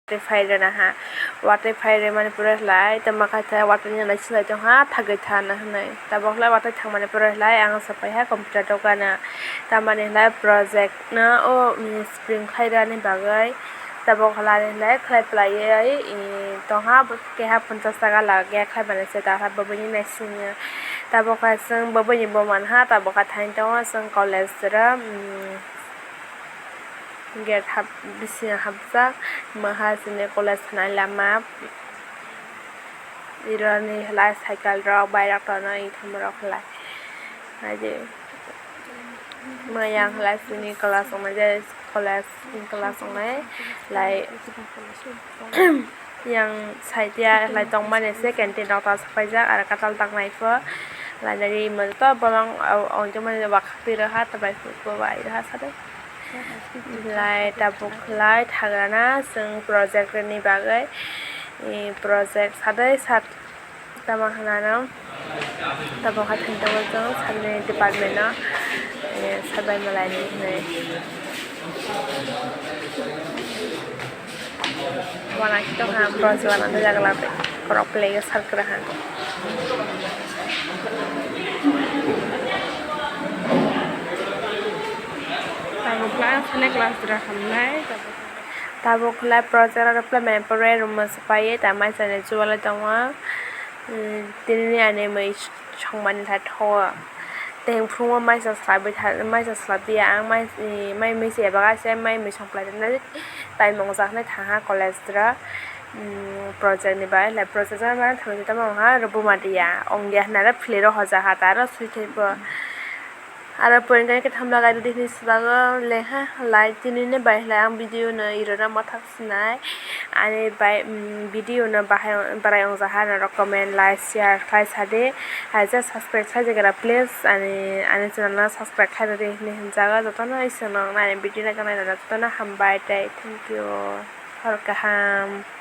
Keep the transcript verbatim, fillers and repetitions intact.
Watwi phai rwna ha. Watwi phai rwmani pore khlai tamo khaisa watwi ni nai swlai tongha thagwi thana hwnwi. Tabok khlai watwi thangmani pore khlai ang sapai ha computer dogano. Tamani khlai project no o, mm, spring khai rwni bagwi. Tabok khlai khlai khlai phlaiwi, i, tongha keha ponchas taka lage khlai mani se ta kha bwbwini nai sini. Tabok kha chwng bwbwini bo manha tabok kha thaini tongo chwng college ro, mm, gate hap bisingo hapjak maha chini college thanai lama. Ironi khlai cycle rok bike rok tonwi thumrok khlai. Haide maya khlai chini class wngnai je college class wngnai lai yang side ya khlai tongmani se canteen rok ta sapaijak aro katal tangnai pho lainari imo joto bolong o ongtongmani wakhak twi rwkha twbai phuto bai rwkha sade. Lai tabuk khlai thagrana chwng project ni bagwi, eh, project sadai sat tamo hwnano tabuk hathai tongo chwng sani department o, eh, sabai malai ni hwnwi. Wana khe tongkha, bronze wana tei jaga labe. Korok belai khe sar kwrwkha. Tabuk class, hwnwi class dra hamnai. Tabuk khlai project aro phlai mani pore room o swpaiwi ta mai chani chubalai tongo. Tini ani mwi songmani tha tho. Tei phungo maisa swlaiwi tha, maisa swlaiwi ya ang mai, mai mui se eba kaisa mai mui songphlai rwnai. Tai mungsa hwnwi thangha college dra, mm, project ni bai, lai project ni bai thangwi tamo wngha oro buma dia, ong dia hwnwi aro philiro hojaha ta aro swi thai bo. Aro point khe thamla gaidi hwnwi swbago lengha lai tini ni bai lai ang video no irona mwthak sinai. Ani bai, mm, video no bahai, bwrai wngjaha norok comment, like, share khlai sadi. Hai je subscribe khlai jagra please ani, ani channel no subscribe khlai rwdi hwnwi hwnjago jotono isano ani video naijaknai jotono hambai tei thank you. Hor kaham.